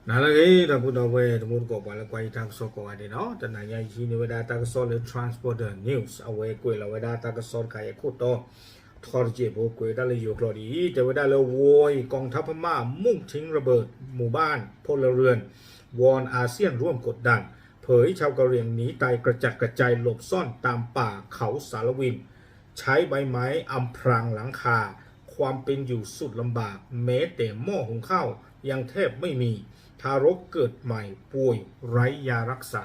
နၤလၢအဂ့ၤ ဒီပုၢ်ဒီဝဲၢ် တံၤသကိး ပှၤလၢကွၢ်ယတၢ်ကစီၣ်ကိးဂၤဒဲးနီၤ, တနၤညါအံၤဟံးန့ၢ်ဝဲဒၣ်တၢ်ကစီၣ်လၢ Transporter News အဝဲကွဲးလီၤဝဲဒၣ်တၢ်ကစီၣ်တခါအံၤအခိၣ်တီ ထီတစဲးဖိ ကွဲးဝဲဒၣ်လၢယိၤကျိာ်ဒ်အံၤ, တဲဝဲဒၣ်လၢ ဝီအံၤ กองทัพพม่ามุ่งทิ้งระเบิดหมู่บ้านพลเรือน วอนอาเซียนร่วมกดดัน เผยชาวกะเหรี่ยงหนีตายกระจัดกระจายหลบซ่อนตามป่าเขาสารวิน ใช้ใบไม้อำพรางหลังคา ความเป็นอยู่สุดลำบาก แม้แต่หม้อหุงข้าวยังแทบไม่มี ทารกเกิดใหม่ป่วยไร้ยารักษา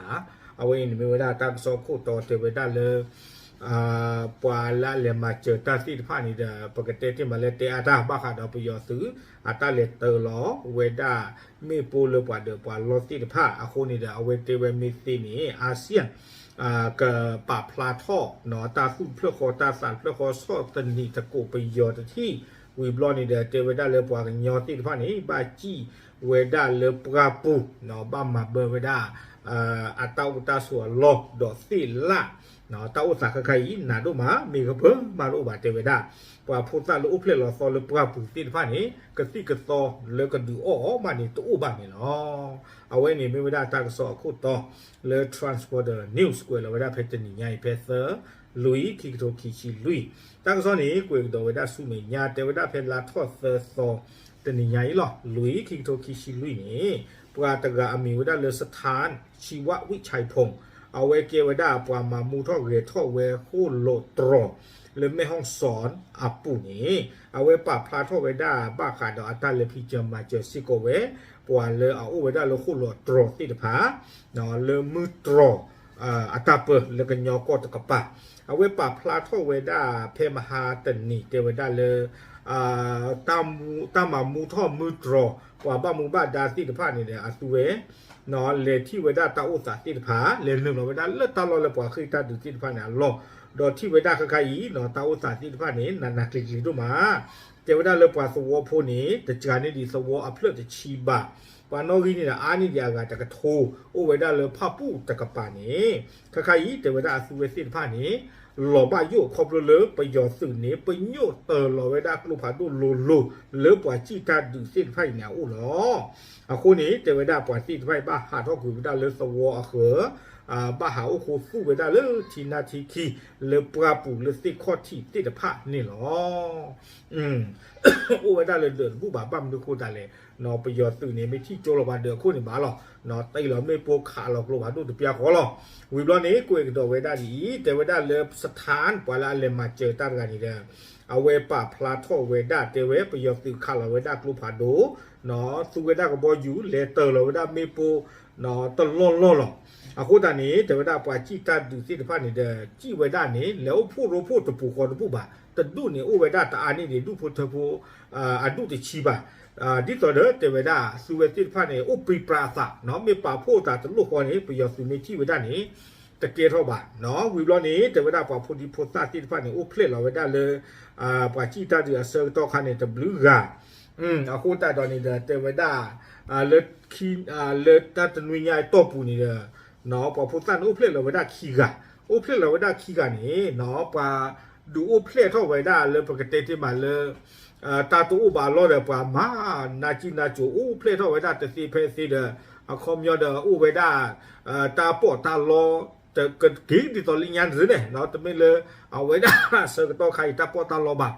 အဝဲအံၤန့ၣ်မ့ၢ်ဝဲဒၣ်တၢ်ကစီၣ်ခိၣ်တီတဲဝဲဒၣ်လၢ ပှၤလၢအလဲၤမၤစၢၤတၢ်သ့ၣ်တဖၣ်န့ၣ်ဒီး ပကတဲတ့ၢ်မးလၢတဲအါတၢ်ဘၣ်ဃးဒီးပယီၤသုး အတၢ်လဲၤတၢလီၤဝဲဒၣ် မ့ၣ်ပိၢ်လၢပှၤဒၢးပှၤလီၢ်သ့ၣ်တဖၣ်အဃိန့ၣ်ဒီး အဝဲတဲဝဲမ့ၢ်သ့န့ၣ် အၣ်စံၣ် ကပာ်ဖျါထီၣ် တၢ်သူၣ်တဖျၢၣ်ဃီတၢ်သးတဖျၢၣ်ဃီ ဆီၣ်သနံးသကိးပယီၤတထံၣ် ဝံၤဘျီန့ၣ်ဒီး တဲဝဲဒၣ်လၢပှၤကညီသ့ၣ်တဖၣ်န့ၣ် ဘၣ်စံၣ်ဝဲဒၣ်လၢပှၢ်ပူၤ ဘၣ်မၤဘၢဝဲဒၣ် အတၢ်အိၣ်တၢ်ဆိးအလီၢ်ဒီးသ့ၣ်လၣ် တၢ်အိၣ်သးခဲခါအံၤ နးဒိၣ်မး မ့ၢ်ကပၢမးတအိၣ်ဘၣ်တဲဝဲဒၣ် ပှၤဖိသၣ်လၢအိၣ်ဖျဲၣ်လီၤသီလၢပှၢ်ပူၤသ့ၣ်တဖၣ်န့ၣ် ကသံၣ်ကသီလၢကဒုးအီၣ်အီၤဘၣ်န့ၣ် တအိၣ်ဘၣ်န့ၣ်လီၤ. အဝဲန့ၣ်မ့ၢ်ဝဲဒၣ်တၢ်ကစီၣ်အခိၣ်တီ လၢ Transporter News ကွဲးလီၤဝဲဒၣ်ဖဲတနံၤညါအံၤ ဖဲသၢ လွံၢ် ခံကထိခံဆံလွံၢ် တၢ်ကစီၣ်န့ၣ် ကွဲးကဒီးဝဲဒၣ်ဆူမဲာ်ညါ တဲဝဲဒၣ်ဖဲလါထီၣ်သၢသီ တနံၤညါအံၤလီၤ လွံၢ် ခံကထိခံဆံလွံၢ်န့ၣ် ပှၤတဂၤအမံၤဝဲဒၣ်လၢ စထၣ် ชีวะวิชัยพงษ์ အဝဲကဲဝဲဒၣ်ပှၤမၤမူထီၣ်ဂဲၤထီၣ်ဝဲဃိၣ်လီၤတြီၤ လၢမဲၣ်ဟီၣ်စီၣ်အပူၤန့ၣ် အဝဲပာ်ဖျါထီၣ်ဝဲဒၣ်ဘၣ်ဃးဒီးအတၢ်လဲၤဖံးစၢၤမၤစၢၤစ့ၢ်ကီးဝဲ ပှၤလၢအအိၣ်ဝဲဒၣ်လၢဃိၣ်လီၤတြီၤသ့ၣ်တဖၣ် လၢမုၢ်တြီၤ အတၢ်ပၢလၢကညီကီၢ်တကပၤ အဝဲပာ်ဖျါထီၣ်ဝဲဒၣ်ဖဲမဟါတနံၤတဲဝဲဒၣ်လၢ တၢ်မၤမူထီၣ်မုၢ်တြီၤ ပှၤဘၣ်မူဘၣ်ဒါသ့ၣ်တဖၣ်န့ၣ်ဒီး အသုဝဲ လဲၤထံၣ်ဝဲဒၣ်တၢ်အိၣ်သးသ့ၣ်တဖၣ် လဲၤနုာ်လီၤဝဲဒၣ်လၢတၢ်လီၢ်လၢပှၤဃ့ၢ်တၢ်ဒုးသ့ၣ်တဖၣ်န့ၣ်အလီၢ် ဒီးထံၣ်ဝဲဒၣ်ခဲခါအံၤ တၢ်အိၣ်သးသ့ၣ်တဖၣ်န့ၣ် နးနးကျံၤကျံၤဒိၣ်မး တဲဝဲဒၣ်လၢပှၤသဝီဖိန့ၣ် တစှၤန့ၢ်ဒံးသဝီအဖျၢၣ်တဆံဘၣ် ပှၤနီၣ်ဂံၢ်န့ၣ်ဒီးအါန့ၢ်ဒံးအဂၤတကထိ အိၣ်ဝဲဒၣ်လၢဖၣ်ပူၣ်တကပၤန့ၣ် ခဲခါအံၤ တဲဝဲဒၣ်အသုဝဲသ့ၣ်တဖၣ်န့ၣ် လီၤဘၣ်ယိၣ်ခီဖျိလၢပယီၤသုးန့ၣ် ပညိၣ်တၢၤလီၤဝဲဒၣ်ကျိဖးဒိၣ်လိၤလိၤ လၢပှၤစံၣ်တၢ်ဒုးသ့ၣ်တဖၣ်အံၤန့ၣ်အအိၣ်လီၤ. အဃိန့ၣ် တဲဝဲဒၣ်ပှၤသ့ၣ်တဖၣ်အံၤ ဘၣ်ဟးထီၣ်ကွံာ်ဝဲဒၣ်လၢသဝီအဃၢၤ ဘၣ်ဟးအိၣ်ဃိသူၣ်ဝဲဒၣ်လၢထံနါထံခံ လၢပှၢ်ပူၤလၢသ့ၣ်ခီၣ်ထံးသ့ၣ်တဖၣ်န့ၣ်လီၤ. အိၣ်ဝဲဒၣ်လၢဒၢးတဘူၣ်ဘၣ် ဘၣ်မနုၤဃိသတးလဲၣ် ပယီၤသုးန့ၣ် မ့ၢ်ထံၣ်ကၠိလီၤပှၤဒၢးအခိၣ်န့ၣ်ဘၣ်လီၤ. တ့ၢ်လီၤမ့ၣ်ပိၢ်ခးလီၤကျိဖးဒိၣ်တပျၢ်ဃီလီၤ. ဝံၤဘျီန့ၣ် ကွဲးကဒီးဝဲဒၣ်ဒ်အံၤ တဲဝဲဒၣ်လၢ စထၣ် ပှၤလၢအလဲၤမၤစၢၤတၢ်တဂၤန့ၣ်ဒီး အဝဲပာ်ဖျါထီၣ်ဝဲဒၣ် တဲဝဲပယီၤသုးခးလီၤဝဲဒၣ်ကျိဖးဒိၣ် သူဝဲဒၣ်ကဘီယူၤ လဲၤတၢၤလီၤဝဲဒၣ်မ့ၣ်ပိၢ် တလီၢ်လီၢ်လီၤ. အဃိသတးန့ၣ် တဲဝဲဒၣ်ပှၤစံၣ်တၢ်ဒုးသ့ၣ်တဖၣ်န့ၣ်ဒီး စံၣ်ဝဲဒၣ်န့ၣ် လဲၤအိၣ်ဖှိၣ်ရိဖှိၣ်တပူၤဃီတဘူၣ်ဘၣ်. တဒူၣ်န့ၣ်အိၣ်ဝဲဒၣ်တအါန့ၢ်ဒံးဒူၣ်ဖိထၢဖိ အဒူၣ်တဆံဘၣ်. ဒ်သိးဒီးတဲဝဲဒၣ် သုဝဲသ့ၣ်တဖၣ်န့ၣ် အိၣ်ပြံပြါအသး မ့ၢ်ပာ်ဖှိၣ်အသးတလိၣ်ဃီန့ၣ် ပယီၤသုးမ့ၢ်ထံၣ်ဝဲဒၣ်န့ၣ် တကဲထီၣ်ဘၣ်. ဝံၤဘျီန့ၣ် တဲဝဲဒၣ်ပှၤဖိဒံဖိသၣ်သ့ၣ်တဖၣ်န့ၣ် အိၣ်ဖျဲၣ်လီၤဝဲဒၣ်လၢ ပှၤစံၣ်တၢ်ဒုးအဆၢကတီၢ်ခါန့ၣ် တဘျုးဂၤ အဃိသတးဒီးန့ၣ်ဒီး တဲဝဲဒၣ် လၢ လၢတၢ်တနွံညါအတီၢ်ပူၤန့ၣ်ဒီး ပှၤဖိသၣ်န့ၣ်အိၣ်ဖျဲၣ်လီၤဝဲဒၣ်ခံဂၤ, အိၣ်ဖျဲၣ်လီၤဝဲဒၣ်ခံဂၤန့ၣ် ပှၤဒုးအိၣ်ဖျဲၣ်ထီၣ်ဝဲဒၣ်လၢပကတဲတ့ၢ်မးလၢ တၢ်တအိၣ်ဘၣ်အလီၢ်ဒီး ပှၤမၤနးစံၣ်နးစိၤ အိၣ်ဖျဲၣ်ထီၣ်ဝဲဒၣ်တသ့ဖဲသ့ဒီး အခီပညီဒီးအိၣ်ဝဲဒၣ် တၢ်ပီးတၢ်လီ က့ၤဒ်သိးလၢညါန့ၣ်န့ၣ် တမ့ၢ်လၢ အဝဲဒၣ်အဆၢကတီၢ်ခါအံၤတၢ်ပီးတၢ်လီဘၣ်,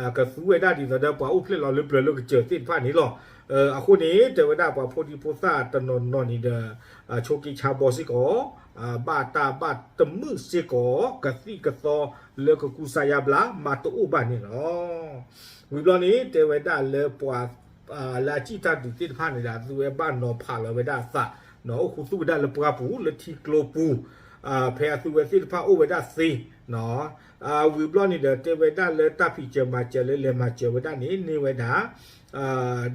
ကသူဝဲဒၣ်ဒ်သိးဒီးပှၤအိၣ်ဖျဲၣ်လီၤလၢပျၢၤလၢကစၢၢ်သ့ၣ်တဖၣ်န့ၣ်လီၤ. အဃိန့ၣ် တဲဝဲဒၣ်ပှၤဖိဒံဖိသၣ်တနီၤနီၤန့ၣ်ဒီး ဆိးက့ဆါဘီစ့ၢ်ကီး ဘၣ်တၢ်ဘၣ်တမုာ်စ့ၢ်ကီး ကသံၣ်ကသီလၢကကူစါယါဘျါ မၤတအိၣ်ဘၣ်န့ၣ်လီၤ. ဝံၤဘျီန့ၣ် တဲဝဲဒၣ်လၢပှၤ လၢအစံၣ်တၢ်ဒုးသ့ၣ်တဖၣ်န့ၣ်ဒီး အသုဝဲဘၣ်နီၤဖးလီၤဝဲဒၣ်အသး အိၣ်ဃူသူၣ်ဝဲဒၣ်လၢပှၢ်ပူၤလၢထံကျိပူၤ ဖဲအသုဝဲသ့ၣ်တဖၣ်အိၣ်ဝဲဒၣ်သ့ ဝံၤဘျီန့ၣ်ဒီး တဲဝဲဒၣ်လၢတၢ်ဖံးစၢၤမၤစၢၤလၢလဲၤမၤစၢၤဝဲဒၣ်န့ၣ် န့ၢ်ဝဲဒၣ်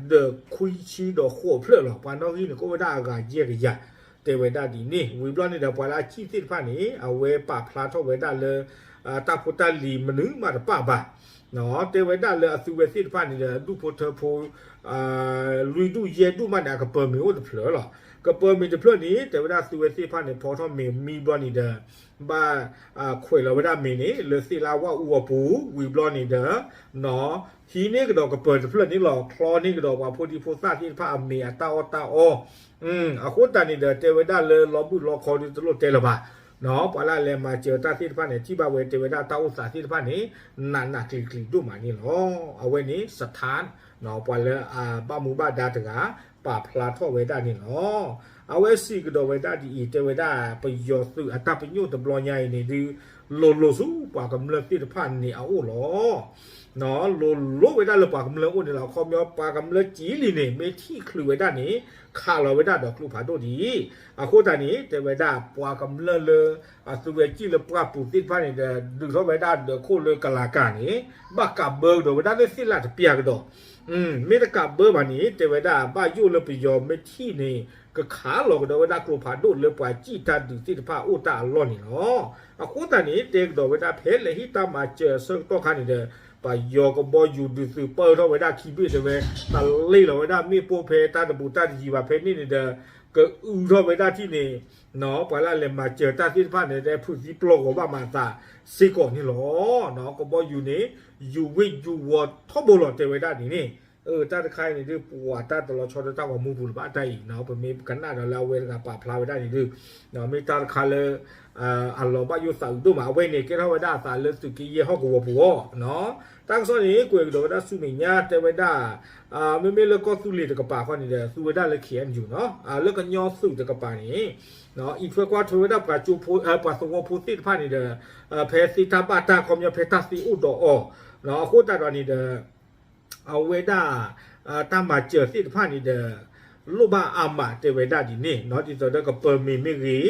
ဒီးခွံဆံဒီးဃိးဖျၢၣ်လီၤ. ပှၤနီၣ်ဂံၢ်န့ၣ်ကအိၣ်ဝဲဒၣ်အဂၤယဲၢ်ကယၤ တဲဝဲဒၣ်ဒ်န့ၣ်. ဝံၤဘျီန့ၣ်ဒီး ပှၤလၢအစံၣ်သ့ၣ်တဖၣ်န့ၣ် အဝဲပာ်ဖျါထီၣ်ဝဲဒၣ်လၢ တၢ်ဖိတၢ်လံၤမနုၤမးတပၣ်ဘၣ် တဲဝဲဒၣ်လၢအသုဝဲသ့ၣ်တဖၣ်န့ၣ်ဒီး ဒူၣ်ဖိထၢဖိ လွံၢ်ဒူၣ်ယဲၢ်ဒူၣ်မးန့ၣ် အကပၢၤမ့ၢ်အိၣ်တဖျၢၣ်လီၤ. ကပၢၤမ့ၤတဖျၢၣ်န့ၣ် တဲဝဲဒၣ်သုဝဲသ့ၣ်တဖၣ်န့ၣ် ဖီထီၣ်မ့ၤမံဘျီန့ၣ်ဒီး ဘၣ်ခွဲးလီၤဝဲဒၣ်မ့ၤန့ၣ် လၢသ့ၣ်လၣ်ဝၣ်အူအီၤပူၤ ဝံၤဘျီန့ၣ်ဒီး ဟံးန့ၢ်ကဒီးကပၢၤတဖျၢၣ်န့ၣ်လီၤ. ချီန့ၢ်ကဒီးပှၤဖိဒံဖိသၣ်သ့ၣ်တဖၣ်အမ့ၤအတၢ်အီၣ်တၢ်အီ အဃိသတးန့ၣ်ဒီး တဲဝဲဒၣ်လၢလီၤဘုၣ်လီခီဒုတလိၣ်တဲလၢၤဘၣ်. ပှၤလၢအလဲၤမၤစၢၤတၢ်သ့ၣ်တဖၣ်န့ၣ် ထံၣ်ဘၣ်ဝဲတဲဝဲဒၣ်တၢ်အိၣ်သးသ့ၣ်တဖၣ်န့ၣ် နးနးကျံၤကျံၤဒိၣ်မးန့ၣ်လီၤ. အဝဲန့ၣ် စထါ ပှၤလၢအဘၣ်မူဘၣ်ဒါတဂၤ ပာ်ဖျါထီၣ်ဝဲဒၣ်န့ၣ်လီၤ. အဝဲစံးကဒီးဝဲဒၣ်ဒ်အံၤ တဲဝဲဒၣ် ပယီၤသုးအတၢ်ပညိၣ်တဘျီညါအံၤန့ၣ်ဒုး လိၤလိၤဆူပှၤကမျၢၢ်သ့ၣ်တဖၣ်န့ၣ်အအိၣ်လီၤ. လိၤလိၤဝဲဒၣ်လၢပှၤကမျၢၢ်အိၣ်န့ၣ်လီၤ. အခီပညီ ပှၤကမျၢၢ်ကံလံၤန့ၣ် မ့ၢ်ထံၣ်ချုးဝဲဒၣ်န့ၣ် ခးလီၤဝဲဒၣ်ဒီးကျိဖးဒိၣ်ဒ်အံၤ. အဃိသတးန့ၣ် တဲဝဲဒၣ်ပှၤကမျၢၢ်လၢ အသုဝဲစံၣ်လၢပှၢ်ပူၤသ့ၣ်တဖၣ်န့ၣ်ဒီး ဒုးထီၣ်ဝဲဒၣ်ဒၢးခိၣ်လၢကလၤကၤန့ၣ် ဘၣ်ကးဘၢကဒီးဝဲဒၣ်လၢသ့ၣ်လၣ်တပျၢ်ကဒီး မ့ၢ်တကးဘၢဘၣ်န့ၣ် တဲဝဲဒၣ် ဘၣ်ယိၣ်လၢပယီၤမ့ၢ်ထံၣ်န့ၣ် ကခးလီၤကဒီးဝဲဒၣ်ကျိဖးဒိၣ်လၢပှၤစံၣ်တၢ်ဒုးသ့ၣ်တဖၣ်အိၣ်တၢ်အလီၢ်န့ၣ်လီၤ. အဃိသတးန့ၣ် တဲကဒီးဝဲဒၣ်ဖဲလဲၤဟံးတၢ်မၤစၢၤအဆၢကတီၢ်ခါန့ၣ်ဒီး ပယီၤကဘီယူၤဒုးသုးပၢၢ်ထီၣ်ဝဲဒၣ်ခံဘ့ၣ်တဲဝဲ တလ့ၢ်လီၤဝဲဒၣ်မ့ၣ်ပိၢ်ဖဲတၢ်တဘူးတၢ်တယံၤဘၣ်ဖဲန့ၣ်န့ၣ်ဒီး ကအုထီၣ်ဝဲဒၣ်ထံၣ်န့ၣ် ပှၤလၢအလဲၤမၤစၢၤတၢ်သ့ၣ်တဖၣ်န့ၣ် တဲဖုးသံပျီၢ်ဂီၤဘၣ်မၤအသးစ့ၢ်ကီးန့ၣ်လီၤ. ကဘီယူၤန့ၣ် ယူၤဝ့ၢ်ယူၤဝီၤထီဘိလီၤတဲဝဲဒၣ်န့ၣ်န့ၣ် တၢ်တခါအံၤန့ၣ်ဒုး ပှၤတၢ်တလီၤဆီဒၣ်တၢ်ဂီၤမူပူၤလၢၤဘၣ်တၢ်အံၤ ပမ့ၢ်ကနၣ်ဒီးလၢအဝဲတဂၤပာ်ဖျါဝဲဒၣ်န့ၣ်ဒုး မ့ၢ်တၢ်တခါလၢ အလီၤဘၣ်ယိၣ်သးအုးဒိၣ်မး အဝဲန့ၣ် ကဲထီၣ်ဝဲဒၣ်အသးလၢသုးက့ယဲၢ်ဟီၣ်ကဝီၤပူၤအဂီၢ် တၢ်ကစီၣ်န့ၣ် ကွဲးကဒီးဝဲဒၣ်ဆူမဲာ်ညါတဲဝဲဒၣ် မ့မ့ၢ်လၢကီၢ်သူလ့ၤတကပၤဃီန့ၣ်ဒီး သူဝဲဒၣ်လၢ ခ့ၣ်အဲၣ်ယူၣ် နီၤ လၢကညီသုးတကပၤန့ၣ် အံးထွဲကွၢ်ထွဲဝဲဒၣ်ပှၤကၠိဖိ ပှၤသဝီဖိသ့ၣ်တဖၣ်န့ၣ်ဒီး ဖဲသ့တၢ်ဘၣ်တၢ်ခီပညီဖဲတၢ်သ့အိၣ်ဒီးအီၤ အဃိသတးဒီးန့ၣ်ဒီး အဝဲဒၣ် တၢ်မၤစၢၤသ့ၣ်တဖၣ်န့ၣ်ဒီး လိၣ်ဘၣ်အါမးတဲဝဲဒၣ်ဒ်န့ၣ် ဒ်သိးဒီးကပၢၤမ့ၤမ့ၢ်ဂ့ၤ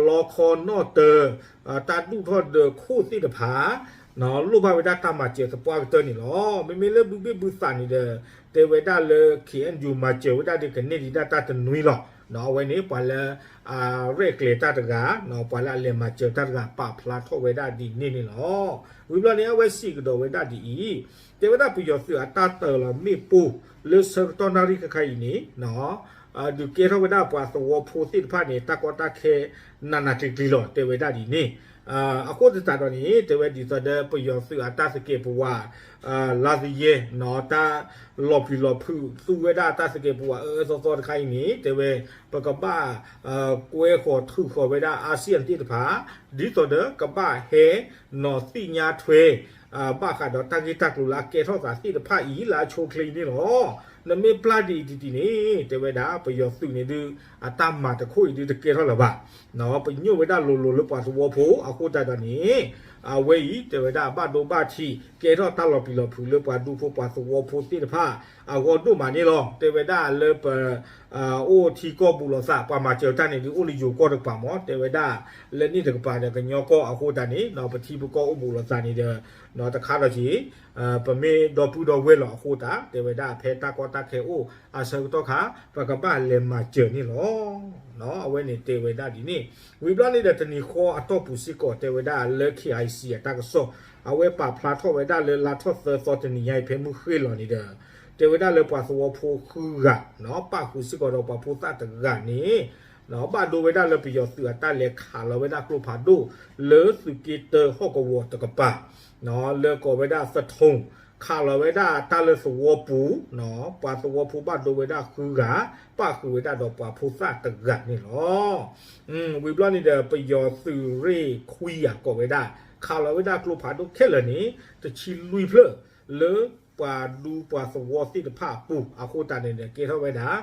လီခီနီၣ်တၢၤ တၢ်ဒူၣ်ထီၣ်ဒၢးခိၣ်သ့ၣ်တဖၣ် လိၣ်ဘၣ်ဝဲဒၣ်တၢ်မၤစၢၤသပှၢ်ကတၢၢ်န့ၣ်လီၤ. မ့မ့ၢ်လၢဘုဘ့ၣ်ဘုသးန့ၣ်ဒီး တဲဝဲဒၣ်လၢ ခ့ၣ်အဲၣ်ယူၣ် မၤစၢၤဝဲဒၣ်ဒီးကန့ၢ်ဒံးဒၣ်တၢ်တနွံလီၤ. အဝဲန့ၣ် ပှၤလၢ အရဲၣ်ကျဲၤတၢ်တဂၤ ပှၤလၢအလဲၤမၤစၢၤတၢ်တဂၤ ပာ်ဖျါထီၣ်ဝဲဒၣ်ဒ်န့ၣ်န့ၣ်လီၤ. ဝံၤဘျီန့ၣ် အဝဲစံးကဒီးဝဲဒၣ်ဒ်အံၤ တဲဝဲဒၣ်ပယီၤသုးအတၢ်တၢၤလီၤမ့ၣ်ပိၢ် လၢဆၢကတီၢ်နၣ်ရံၣ်ခဲခါအံၤန့ၣ် ဒုးကဲထီၣ်ဝဲဒၣ်ပှၤသဝီဖိသ့ၣ်တဖၣ်န့ၣ် တၢ်ကီတၢ်ခဲ နးနးကျံၤကျံၤလီၤ တဲဝဲဒၣ်ဒ်န့ၣ်. အဃိသတးဒီးန့ၣ် တဲဝဲဒ်သိးဒီးပယီၤသုးအတၢ်သကဲးပဝး လါသယဲၢ် တၢ်လီၤပျံၤလီၤဖုးသူဝဲဒၣ်တၢ်သကဲးပဝးအအၢသီသီတခါအံၤန့ၣ် တဲဝဲ ပကဘၣ် ကွဲဃီၤထုးဃီၤဝဲဒၣ် ASEAN သ့ၣ်တဖၣ် ဒ်သိးဒီးကဘၣ်ဟဲ နီၤသ့ၣ်ညါထွဲ ဘၣ်ဃးဒီးတၢ်ဂ့ၢ်တၢ်ကျိၤလၢအကဲထီၣ်သးသ့ၣ်တဖၣ်အံၤလၢအဆိအချ့အံၤန့ၣ်လီၤ. နမ့ၢ်ပျၢ်ဒ်အံၤတံၢ်တံၢ်န့ၣ် တဲဝဲဒၣ်ပယီၤသုးန့ၣ်ဒုး အတၢ်မၤတခိၣ်အံၤဒုးတကဲထီၣ်လၢၤဘၣ်. ပညိၣ်ဝဲဒၣ်လိၤလိၤလၢပှၤသဝီဖိ အဃိသတးဒီးန့ၣ် အဝဲအံၤ တဲဝဲဒၣ်ဘၣ်ဒိဘၣ်ထံး ကဲထီၣ်တၢ်လီၤပျံၤလီၤဖုးလၢပှၤဒူဖိပှၤသဝီဖိသ့ၣ်တဖၣ် အဂီၢ်ဒိၣ်မးန့ၣ်လီၤ. တဲဝဲဒၣ်လၢပ အိၣ်ထံကီၢ်ဘူးလိာ်သး ပှၤမၤစၢၤတၢ်န့ၣ်ဒုး အိၣ်လၢယိၤကီၢ်တကပၤမး တဲဝဲဒၣ် လၢန့ၣ်တကပၤဒီးကညီကီၢ်အဃိသတးန့ၣ် ပထံပကီၢ်အိၣ်ဘူးလိာ်သးန့ၣ်ဒီး တခါဒီးက့ၤ ပမ့ၢ်ဒီပုၢ်ဒီဝဲၢ်လီၤအဃိသတး တဲဝဲဒၣ်ဖဲတၢ်ကီတၢ်ခဲအိၣ်အဆၢကတီၢ်ခါ ပကဘၣ်လဲၤမၤစၢၤန့ၣ်လီၤ. အဝဲန့ၣ်တဲဝဲဒၣ်ဒ်န့ၣ် ဝံၤဘျီန့ၣ်ဒီးတနံၤဃီအတီၢ်ပူၤစ့ၢ်ကီး တဲဝဲဒၣ်လၢ KIC အတၢ်ကစီၣ် အဝဲပာ်ဖျါထီၣ်ဝဲဒၣ်လၢလါထီၣ်သၢသီတနံၤညါအံၤ ဖဲမုၢ်ဃ့ၢ်လီၤန့ၣ်ဒီး တဲဝဲဒၣ်လၢပှၤသဝီဖိဃုဂၤ ပၣ်ဃုာ်စ့ၢ်ကီးဒီးပှၤဖိသၣ်တဂၤန့ၣ် ဘၣ်ဒိဝဲဒၣ်လၢပယီၤသုးအတၢ်လဲၤခးလီၤဝဲဒၣ်ကျိဖးဒိၣ် လၢသုးက့တၢဟီၣ်ကဝီၤတကပၤ လၢကိးဝဲဒၣ်သထိၣ် ခးလီၤဝဲဒၣ်တၢ်လၢသဝီပူၤ ပှၤသဝီဖိဘၣ်ဒိဝဲဒၣ်ဃုဂၤ ပၣ်ဃုာ်ဝဲဒၣ်ဒီးပှၤဖိသၣ်တဂၤန့ၣ်လီၤ. ဝံၤဘျီန့ၣ်ဒီး ပယီၤသုးရ့ၣ်ခွံဂၤကိးဝဲဒၣ် ခးလီၤဝဲဒၣ်ကျိဖးဒိၣ်ခဲလၢာ်န့ၣ် တဆံလွံၢ်ဖျၢၣ် လၢပှၤဒူပှၤသဝီသ့ၣ်တဖၣ်အပူၤ အဃိသတးန့ၣ်ဒီး ကဲထီၣ်ဝဲဒၣ်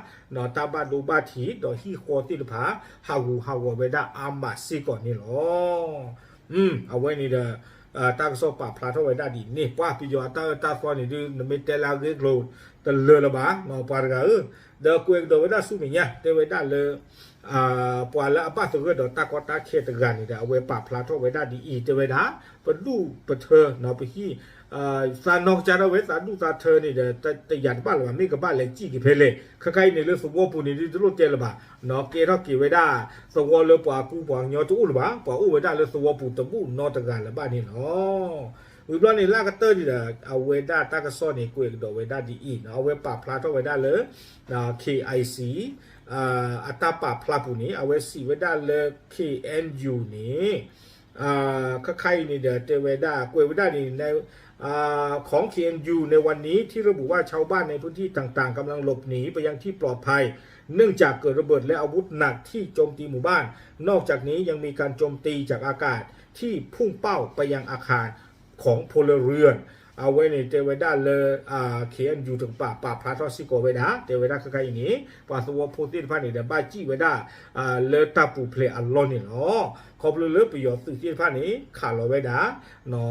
တၢ်ဘၣ်ဒိဘၣ်ထံး ဒီးဟံၣ်ဃီသ့ၣ်တဖၣ် ဟးဂူာ်ဟးဂီၤဝဲဒၣ်အါမးစ့ၢ်ကီးန့ၣ်လီၤ. အဝဲန့ၣ်ဒီး တၢ်ကစီၣ်ပာ်ဖျါထီၣ်ဝဲဒၣ်ဒ်န့ၣ် ပှၤပယီၤအတၢ်အၢတၢ်သီန့ၣ်ဒုး နမ့ၢ်တဲလၢအဂ့ၢ်အကျိၤတလၢာ်လၢၤဘၣ် ပှၤတဂၤဧၢ, ဒီးကွဲးကဒီးဝဲဒၣ်ဆူမဲာ်ညါ တဲဝဲဒၣ်လၢ ပှၤလၢအဘၣ်သဂၢၢ်ဒီးတၢ်ကီတၢ်ခဲတဂၤန့ၣ်ဒီး အဝဲပာ်ဖျါထီၣ်ဝဲဒၣ်ဒ်အံၤ တဲဝဲဒၣ် ပဒူၣ်ပထၢ ပဟံၣ် သးနီၢ်ကစၢ်ဒၣ်ဝဲသးဒူၣ်သးထၢန့ၣ်ဒီး တယာ်တဘၣ်လၢၤဘၣ် မ့ၢ်ကဘၣ်လဲၤစံၣ်က့ၤဖဲလဲၣ် ခဲခါအံၤန့ၣ်လၢသဝီပူၤန့ၣ်ဒုးတလိၣ်တဲလၢၤဘၣ် ကဲထီၣ်က့ၤဝဲဒၣ် သဝီလၢပှၤကူပှၤကညီတအိၣ်လၢၤဘၣ် ပှၤအိၣ်ဝဲဒၣ်လၢသဝီပူၤတဘူၣ်နီတဂၤလၢၤဘၣ်န့ၣ်လီၤ. ဝံၤဘျီန့ၣ်လၢအကတၢၢ်န့ၣ်ဒီး အဝဲဒၣ်တၢ်ကစီၣ်န့ၣ် ကွဲးကဒီးဝဲဒၣ်ဒ်အံၤ အဝဲပာ်ဖျါထီၣ်ဝဲဒၣ်လၢ KIC အတၢ်ပာ်ဖျါပူၤန့ၣ် အဝဲစံးဝဲဒၣ်လၢ K N U န့ၣ် ခါခါအံၤန့ၣ်ဒီး တဲဝဲဒၣ် ကွဲးဝဲဒၣ်န့ၣ် ของ เค เอ็น ยู ในวันนี้ที่ระบุว่าชาวบ้านในพื้นที่ต่างๆกำลังหลบหนีไปยังที่ปลอดภัยเนื่องจากเกิดระเบิดและอาวุธหนักที่โจมตีหมู่บ้านนอกจากนี้ยังมีการโจมตีจากอากาศที่พุ่งเป้าไปยังอาคารของพลเรือน အဝဲန့ၣ်တဲဝဲဒၣ်လၢ K N U တကပၤ ပာ်ဖျါထီၣ်စ့ၢ်ကီးဝဲဒၣ် တဲဝဲဒၣ်ခဲခါအံၤန့ၣ် ပှၤသဝီဖိသ့ၣ်တဖၣ်န့ၣ်ဒီး ဘၣ်စံၣ်ဝဲဒၣ် လၢတၢ်ပူၤဖျဲးအလီၢ်န့ၣ်လီၤ. ခီဖျိလၢပယီၤသုးသ့ၣ်တဖၣ်န့ၣ် ခးလီၤဝဲဒၣ်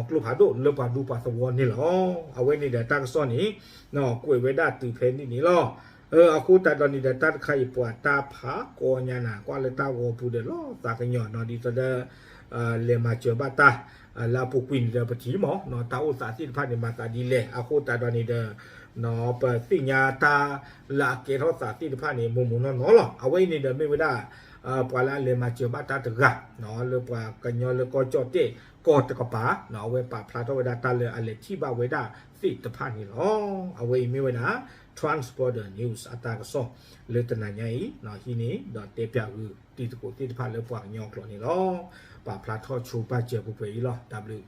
ကျိဖးဒိၣ်လၢပှၤဒူပှၤသဝီန့ၣ်လီၤ. အဝဲန့ၣ်ဒီးတၢ်ကစီၣ်န့ၣ် ကွဲးဝဲဒၣ်တုၤဖဲန့ၣ်န့ၣ်လီၤ. အဃိသတးဒီးန့ၣ်ဒီး တၢ်တခါအံၤပှၤတၢ်ဖးကိးညါနၤ ကွၢ်လၢတၢ်ဂီၤပူၤဒီးလီၤသးကညီၤနီၤ ဒ်သိးဒီး လဲၤမၤစၢၤဘၣ်တၢ် လၢအပူၤကွံာ်န့ၣ်ဒီး ပထံၣ်မး တၢ်အိၣ်သးသ့ၣ်တဖၣ်န့ၣ် မၤသးဒ်လဲၣ်. အဃိသတးဒီးန့ၣ်ဒီး ပသ့ၣ်ညါတၢ်လၢအကဲထီၣ်သးသ့ၣ်တဖၣ်န့ၣ် မိၢ်မိၢ်နီၢ်နီၢ်လီၤ. အဝဲအံၤန့ၣ်ဒီးမ့ၢ်ဝဲဒၣ် ပှၤလၢအလဲၤမၤစၢၤဘၣ်တၢ်တဂၤ လၢပှၤကညီလၢကီၢ်ကၠီၣ်တဲၣ်ကီၢ်တကပၤ အဝဲပာ်ဖျါထီၣ်ဝဲဒၣ်တၢ်လၢအလဲၤထံၣ်ဘၣ်ဝဲဒၣ်သ့ၣ်တဖၣ်န့ၣ်လီၤ. အဝဲအံၤမ့ၢ်ဝဲဒၣ် Transborder News အတၢ်ကစီၣ်လၢတနၤညါအံၤ ဟံးန့ၢ်ဒီးတဲပၠးဂုာ်တံၤသကိးသ့ၣ်တဖၣ်လၢပှၤကညီကျိာ်န့ၣ်လီၤ. ပာ်ဖျါထီၣ်ဆိပာ်စၢၤပှဲၤပှဲၤအံၤလီၤ. တၢ်ဘျုး